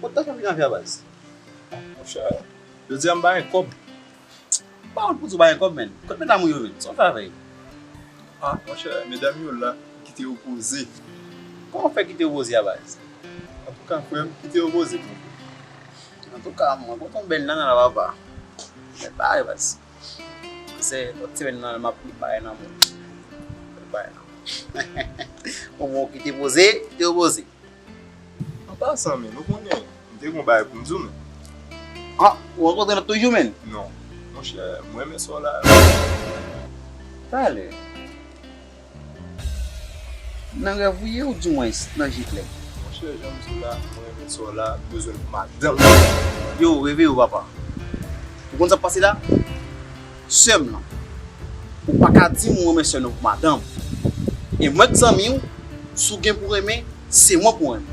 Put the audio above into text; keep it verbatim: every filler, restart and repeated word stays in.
Kot w ta fè vin avè a baz? Monchè, jodi a m pa gen kòb. M pa wont pou di w pa gen kòb, menn. Kot medam ou yo, menn? Sa w fè avè yo? Ah, monchè, medam yo la, m kite yo poze. Kòman w fè kite yo poze a baz? Antouka, frè m, kite yo poze pou mwen. Antouka, mwen kontan bèl nana la, papa. Mèt bare baz. Se lòt semèn nan, m ap mèt bare nan moun. Mèt bare nan moun. Bon, bon, kite poze, kite yo poze. An pasan, men, ou konnen, m te gon bagay pou m di w, men. Ah, ou rankontre l toujou, menn? Non. Monchè, mwen renmen sa w la. Talè. Nan rèv ou ye, oudimwens nan je klè? Monchè, jan m di w la, mwen renmen sa w la, m bezwen l pou madanm. Yo, reveye w, papa. Ou konn sa k pase la? Sè m lan. Ou pa ka di m ou renmen sè m nan pou madanm. E mwen k zanmi w, si w gen pou renmen, se mwen pou renmen.